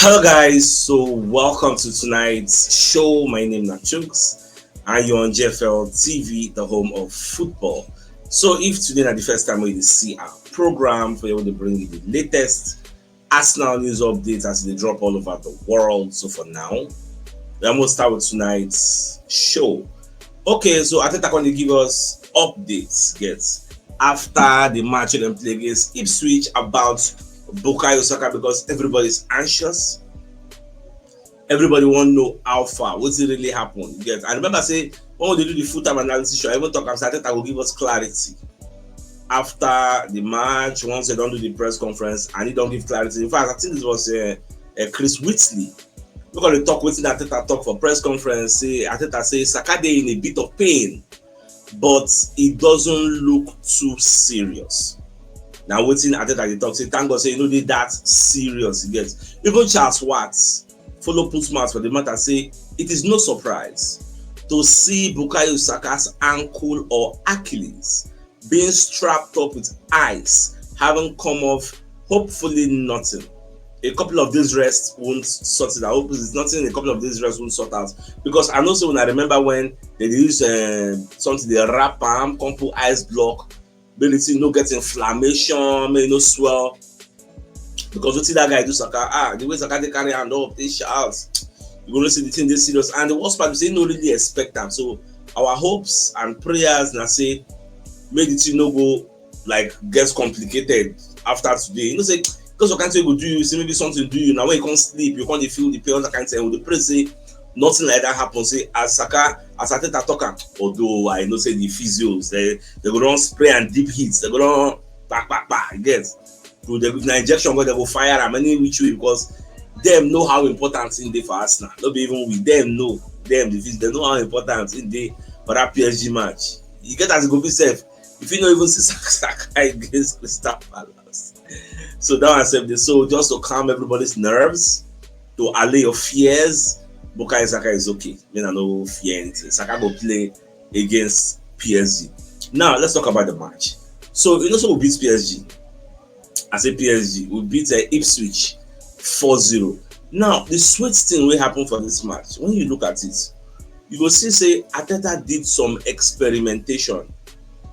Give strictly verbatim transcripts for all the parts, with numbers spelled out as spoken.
Hello, guys. So, welcome to tonight's show. My name is Chooks, and you're on G F L T V, the home of football. So, if today is the first time you see our program, we will bring you the latest Arsenal news updates as they drop all over the world. So, for now, we are going to start with tonight's show. Okay, so Arteta going to give us updates, get, after the match dem play against Ipswich about Bukayo Saka, because everybody's anxious. Everybody want to know how far, what's it really happen. Get, I remember say when we do the full time analysis show, I even talk about Arteta will give us clarity after the match. Once they don't do the press conference and he don't give clarity. In fact, I think it was uh, uh, Chris Whitley. We're going to talk with Arteta talk for press conference. Say Arteta say Saka dey in a bit of pain, but it doesn't look too serious. Now, wetin Arteta dey talk say, thank God say e no dey that serious. You get, even Charles Watts follow put mouth for the matter, say it is no surprise to see Bukayo Saka's ankle or Achilles being strapped up with ice, having come off, hopefully nothing. A couple of days rest won't sort it out. Hope it's nothing a couple of days rest won't sort out. Because I know, so when I remember when they use uh, something, they wrap am, come put ice block, make the thing no get inflammation, make e no swell. Because wetin that guy do Saka, ah, the way Saka dey carry hand up, dey shout, you go know say the thing dey serious. And the worst part be say e no really expect am. So our hopes and prayers na say make the thing no go like get complicated after today. You know say because of kind thing go do you, say maybe something do you, now when you come sleep, you come dey feel the pain, that kind thing. We dey pray say nothing like that happen. Say as Saka, as Arteta talk am, although I know say the physios, they, they go don spray and deep heat, they go don back, back, back, you get. So they, na injection go, they go fire am any which way, because dem know how important e dey for Arsenal. No be even we, dem know, dem the physio, they know how important e dey for that P S G match. You get as e go be sef, if you no even see Saka against Crystal Palace. So that one sef dey. So just to calm everybody's nerves, to allay your fears, Bukayo Saka is okay. Me, I no fear anything. Saka go play against P S G. Now let's talk about the match. So you know, so we beat P S G. I say P S G, we beat uh, Ipswich four zero. Now the sweet thing wey happen for this match, when you look at it, you go see say Arteta did some experimentation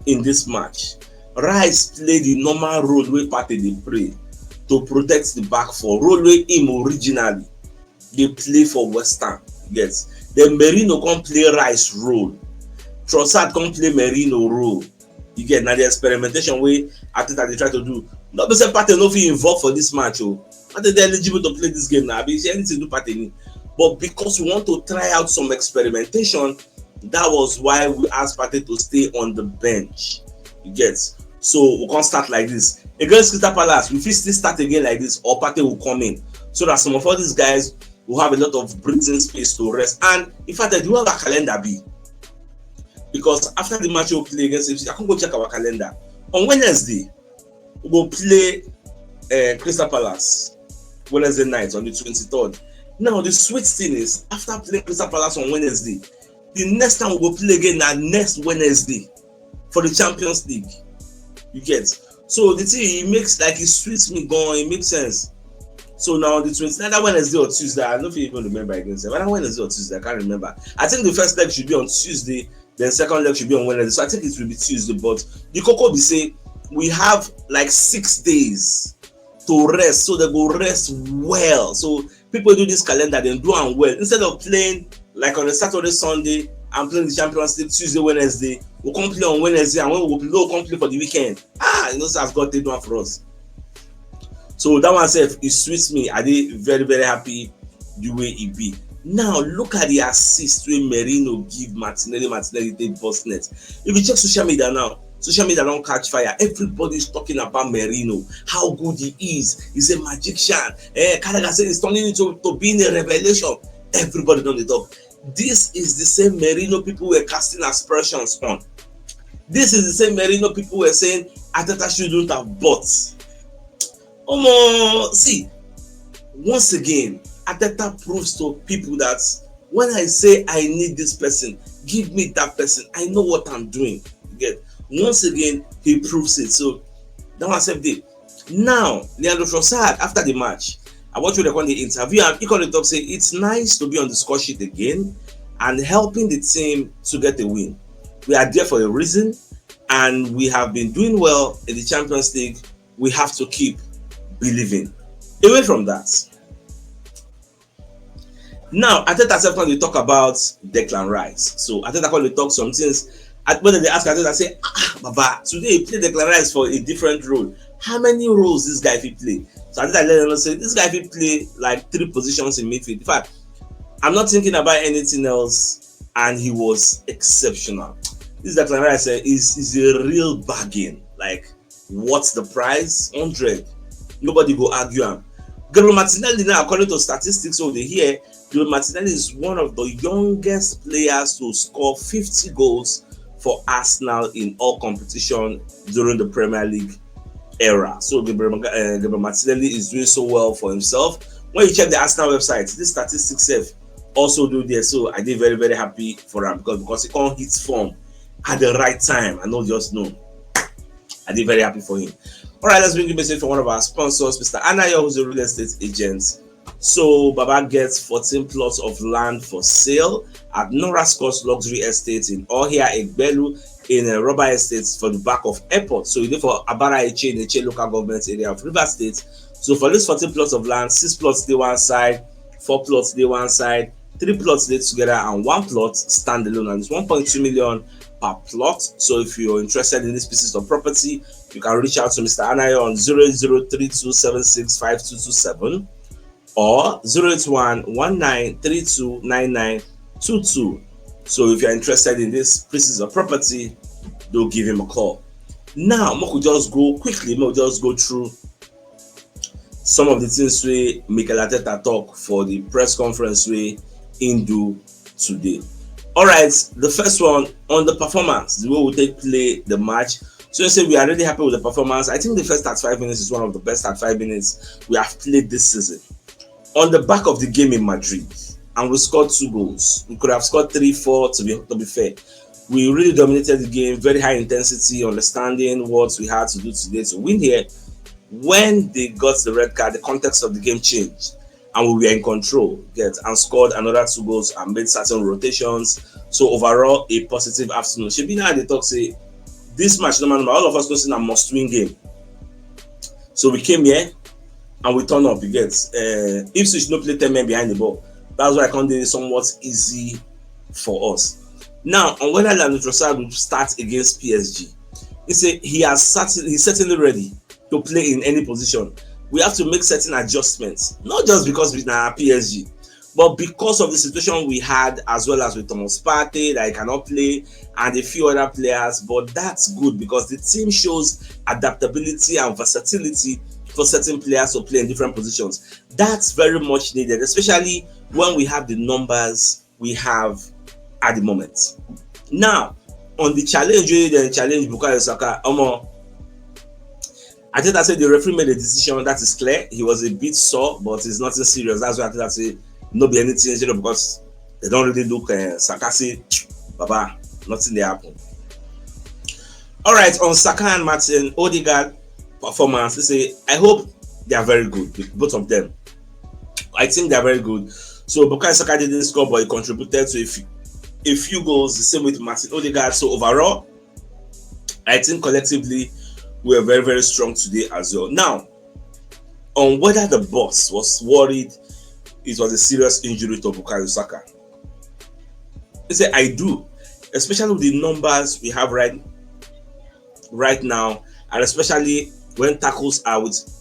in this match. Rice play the normal role wey Partey dey play to protect the back four, role wey him originally dey play for West Ham. Yes, then Merino come play Rice role, Trossard come play Merino role. You get, na the experimentation wey Arteta dey try to do. No be say Partey no fit involve for this match o. Partey dey eligible to play this game now. Abi say anything do Partey ni. But because we want to try out some experimentation, that was why we asked Partey to stay on the bench. You get? So we can't start like this. Against Crystal Palace, we fit still start again like this, or Partey will come in. So that some of all these guys will have a lot of breathing space to rest. And in fact, I do have a calendar B. Because after the match we play against F C, I can go check our calendar. On Wednesday, we go play uh, Crystal Palace Wednesday night on the twenty-third. Now, the sweet thing is, after playing Crystal Palace on Wednesday, the next time we go play again na next Wednesday for the Champions League. You get? So the thing, it makes, like, it sweets me going, it makes sense. So now the twenty-ninth, either Wednesday or Tuesday, I don't even remember again. Sef. Whether Wednesday or Tuesday, I can't remember. I think the first leg should be on Tuesday, then second leg should be on Wednesday. So I think it will be Tuesday. But the koko be say we have like six days to rest, so they go rest well. So people do this calendar, then do am well. Instead of playing like on a Saturday, Sunday, and playing the Champions League Tuesday, Wednesday, we come play on Wednesday, and when we go play, we come play for the weekend. Ah, you know, so as God take do am for us. So that one sef, it sweets me. I dey very, very happy the way e be. Now look at the assist wey Merino give Martinelli. Martinelli take burst net. If you check social media now, social media don catch fire. Everybody is talking about Merino, how good he is. He's a magician. Eh, Carragher say he's turning into to being a revelation. Everybody don dey talk. This is the same Merino people were casting aspersions on. This is the same Merino people were saying Arteta shouldn't have bought. Omo, see, once again, Arteta proves to people that when I say I need this person, give me that person. I know what I'm doing. You get? Once again, he proves it. So that one sef dey. Now, Leandro Trossard, after the match, I watch wey dem come dey interview am, he come dey talk say it's nice to be on the score sheet again and helping the team to get a win. We are there for a reason and we have been doing well in the Champions League. We have to keep believing. Away from that, now Arteta sef come dey talk about Declan Rice. So Arteta come dey talk some things. At when they ask Arteta say, "Ah, Baba, today you play Declan Rice for a different role. How many roles this guy fit play?" So Arteta let them know say this guy fit play like three positions in midfield. In fact, I'm not thinking about anything else, and he was exceptional. This Declan Rice eh, is is a real bargain. Like, what's the price? Hundred. Nobody go argue am. Gabriel Martinelli now, according to statistics over here, Gabriel Martinelli is one of the youngest players to score fifty goals for Arsenal in all competition during the Premier League era. So Gabriel, uh, Gabriel Martinelli is doing so well for himself. When you check the Arsenal website, this statistics sef also do there. So I dey very, very happy for am because because he come hit form at the right time. I no just know. I dey very happy for him. All right, let's bring a message from one of our sponsors, Mister Anayo, who's a real estate agent. So Baba gets fourteen plots of land for sale at Nora Scott's Luxury Estate in Ohia Egbelu in a rubber estate for the back of airport. So you dey for Abara Eche in Eche local government area of River State. So for this fourteen plots of land, six plots dey one side, four plots dey one side, three plots dey together, and one plot standalone, and it's one point two million per plot. So if you're interested in these pieces of property, you can reach out to Mister Anayo on zero eight zero three two seven six five two two seven or zero eight one one nine three two nine nine two two. So if you're interested in these pieces of property, do give him a call. Now, make we just go quickly, make we just go through some of the things wey Mikel Arteta talk for the press conference wey he do today. All right, the first one on the performance, the way we take play the match. So you say we are really happy with the performance. I think the first thirty-five minutes is one of the best thirty-five minutes we have played this season. On the back of the game in Madrid, and we scored two goals. We could have scored three, four, to be to be fair. We really dominated the game, very high intensity, understanding what we had to do today to win here. When they got the red card, the context of the game changed, and we were in control, get, and scored another two goals and made certain rotations. So overall, a positive afternoon. Shebi now they talk say this match, no man, all of us know say na must win game. So we came here and we turn up. You get, uh, Ipswich no play ten men behind the ball. That's why I can't do it somewhat easy for us. Now, on whether Leandro Trossard will start against P S G, he say he has certain, he's certainly ready to play in any position. We have to make certain adjustments, not just because we are P S G, but because of the situation we had, as well as with Thomas Partey that he cannot play, and a few other players. But that's good because the team shows adaptability and versatility for certain players to play in different positions. That's very much needed, especially when we have the numbers we have at the moment. Now, on the challenge, you then challenge Bukayo Saka. Omo, I think I said the referee made a decision that is clear. He was a bit sore, but it's nothing serious. That's why I think I say no be anything serious because they don't really look uh, Saka say, Baba, nothing they happen. All right, on Saka and Martin Odegaard performance, they say I hope they are very good, both of them. I think they are very good. So Bukayo Saka didn't score, but he contributed to a few, a few goals. The same with Martin Odegaard. So overall, I think collectively we are very, very strong today as well. Now, on whether the boss was worried it was a serious injury to Bukayo Saka, he said I do, especially with the numbers we have right right now, and especially when tackles are with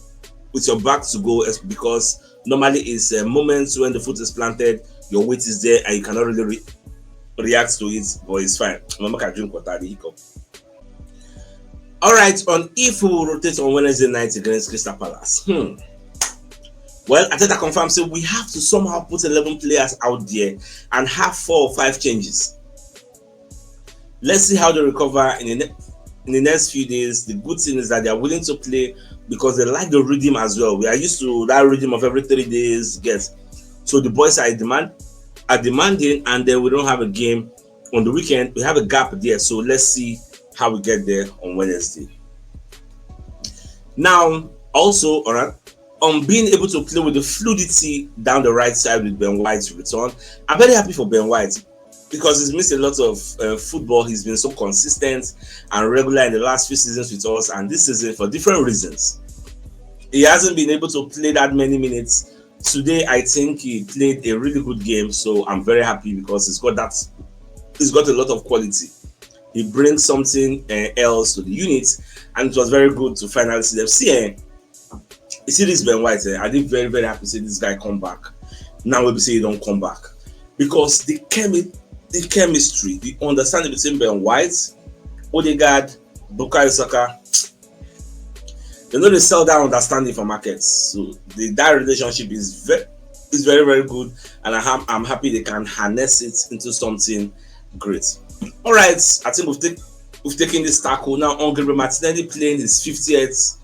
with your back to goal, because normally it's uh, moments when the foot is planted, your weight is there, and you cannot really re- react to it. But it's fine. Mama can drink water, the hiccup. All right, on if we will rotate on Wednesday night against Crystal Palace. Hmm. Well, Arteta confirmed say we have to somehow put eleven players out there and have four or five changes. Let's see how they recover in the, ne- in the next few days. The good thing is that they are willing to play because they like the rhythm as well. We are used to that rhythm of every three days. Get, so the boys are demand are demanding, and then we don't have a game on the weekend. We have a gap there, so let's see how we get there on Wednesday. Now, also, all right, on being able to play with the fluidity down the right side with Ben White's return. I'm very happy for Ben White because he's missed a lot of uh, football. He's been so consistent and regular in the last few seasons with us, and this season, for different reasons, he hasn't been able to play that many minutes. Today, I think he played a really good game, so I'm very happy because he's got that. He's got a lot of quality. He brings something uh, else to the unit, and it was very good to finally see them. See, eh, you see this Ben White, eh, I did very, very happy to see this guy come back. Now we be say he don't come back because the chemi- the chemistry, the understanding between Ben White, Odegaard, Bukayo Saka, they know they sell that understanding for markets. So the, that relationship is very is very, very good, and I am I'm happy they can harness it into something great. All right, I think we've take, we've taken this tackle. Now Henry Martinelli playing his fiftieth,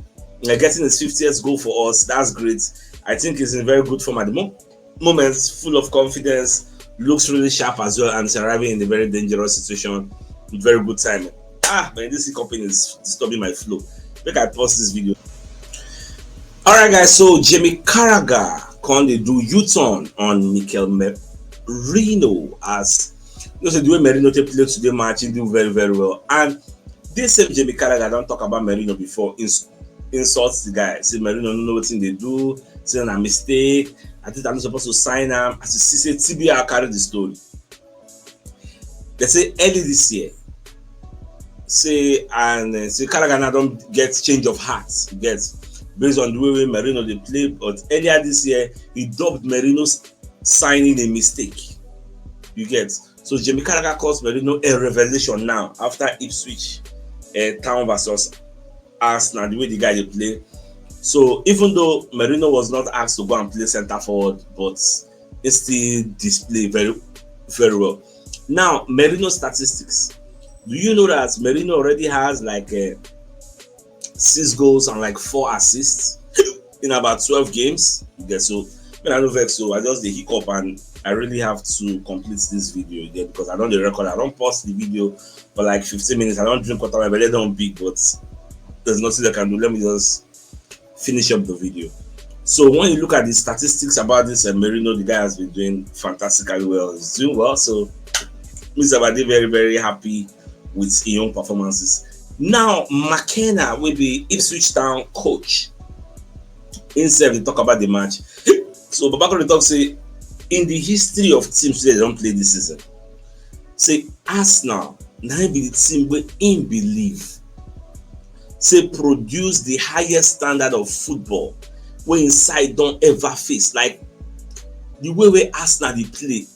uh, getting his fiftieth goal for us. That's great. I think he's in very good form at the mo- moment, full of confidence, looks really sharp as well, and is arriving in a very dangerous situation with very good timing. Ah, man, this company is disturbing my flow. Make I pause this video. All right, guys. So Jamie Carragher come dey do U-turn on Mikel Merino, as you know say the way Merino take play today match, he do very, very well. And this same Jamie Carragher don talk about Merino before, ins- insults the guy, say Merino no know wetin dey do, say na mistake. I think I'm not supposed to sign am. As you see, say T B R carry the story. They say early this year, say and uh, say Carragher now don get change of heart. You get, based on the way wey Merino dey play, but earlier this year he dubbed Merino's signing a mistake. You get, so Jamie Carragher calls Merino a revelation now after Ipswich uh, Town versus Arsenal, the way the guy dey play. So even though Merino was not asked to go and play centre forward, but he still display very, very well. Now, Merino statistics. Do you know that Merino already has like uh, six goals and like four assists in about twelve games? You get, so when I no vex, so I just dey hiccup and I really have to complete this video again because I don dey record. I don pause the video for like fifteen minutes. I don drink water, my belly don big, but there's nothing I can do. Let me just finish up the video. So when you look at the statistics about this uh, Merino, the guy has been doing fantastically well. He's doing well. So Mister Abadi very, very happy with his young performances. Now, McKenna will be Ipswich Town coach. Himself, he talk about the match. So Babakolo talk say, in the history of teams they don't play this season, say Arsenal now be the team where in believe say produce the highest standard of football where inside don't ever face. Like the way where Arsenal they play,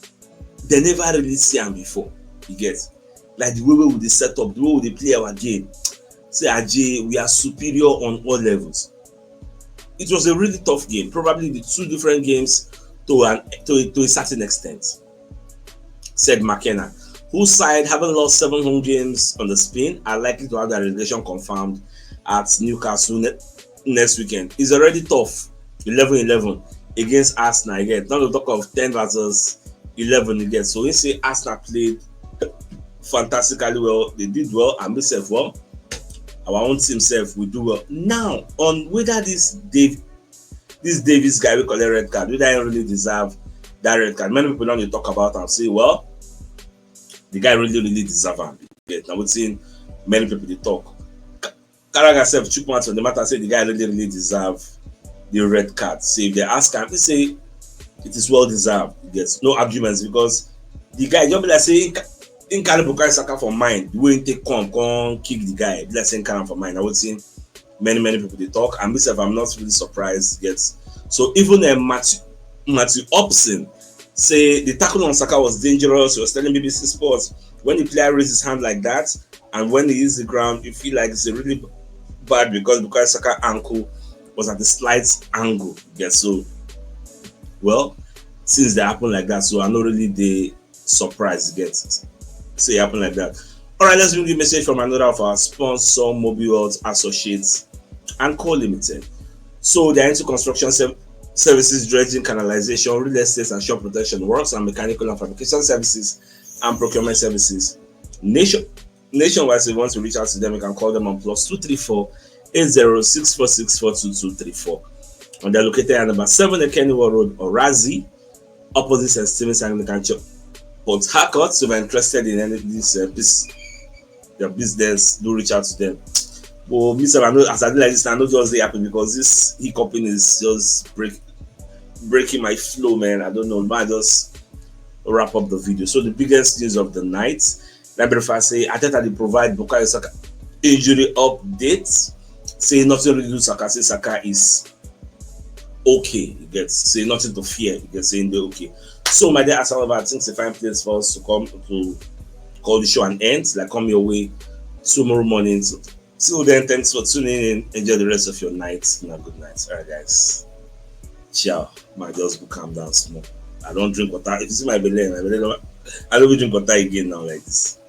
they never really see am before. You get, like the way we dey set up, the way we dey play our game. Say Aje, we are superior on all levels. It was a really tough game, probably the two different games to an to, to a certain extent, said McKenna, whose side, having lost seven home games on the spin, are likely to have their relegation confirmed at Newcastle ne- next weekend. It's already tough, eleven eleven against Arsenal again. Not to talk of ten versus eleven again. So we say Arsenal played fantastically well. They did well and myself well. Our own team self will do well. Now, on whether this Dave, this Davis guy will collect red card, whether he really deserve that red card. Many people don't talk about and say, well, the guy really, really deserve am. Yes, now we've seen many people they talk. Carragher self chook mouth on the matter, say the guy really, really deserve the red card. Say if they ask him, he say it is well deserved. Yes, no arguments because the guy just be like say he ca- he carry Bukayo Saka for mind. The way he take come, come kick the guy, be like say he carry am for mind. I would say many, many people they talk, and myself, I'm not really surprised yet. So even uh, Matthew Matthew Upson say the tackle on Saka was dangerous. He was telling B B C Sports when the player raised his hand like that and when he hits the ground, you feel like it's a really bad because Bukayo Saka ankle was at a slight angle. Yeah, so well, since they happen like that, so I know really they surprised get say it happen like that. All right, let's bring a message from another of our sponsor, Mobile World Associates and Co Limited. So they're into construction serv- services, dredging, canalization, real estate and shop protection works, and mechanical and fabrication services and procurement services. Nation nationwide. So if you want to reach out to them, you can call them on plus two three four eight zero six four six four two two three four. And they're located at number seven Ekeniwo Road, Orazi, opposite St. Stephen's Anglican Church, Port Harcourt. So if you're interested in any of this uh, bus- your business, do reach out to them. But me sef, I know as I do like this, I know just dey happy because this hiccup is just break breaking my flow, man. I don't know. Man, just wrap up the video. So the biggest news of the night, let me first say Arteta dey provide Bukayo Saka injury update. Say nothing really do Saka. Say Saka is okay. You get, say nothing to fear. You get, saying they're okay. So my dear Arsenal, I think it's a fine place for us to come to call the show an end. Like, come your way tomorrow morning. So, till then, thanks for tuning in. Enjoy the rest of your night. And a good night. All right, guys. Ciao. My just go calm down small. I don't drink water. If you see my belly, my belly, I don't drink water again now like this.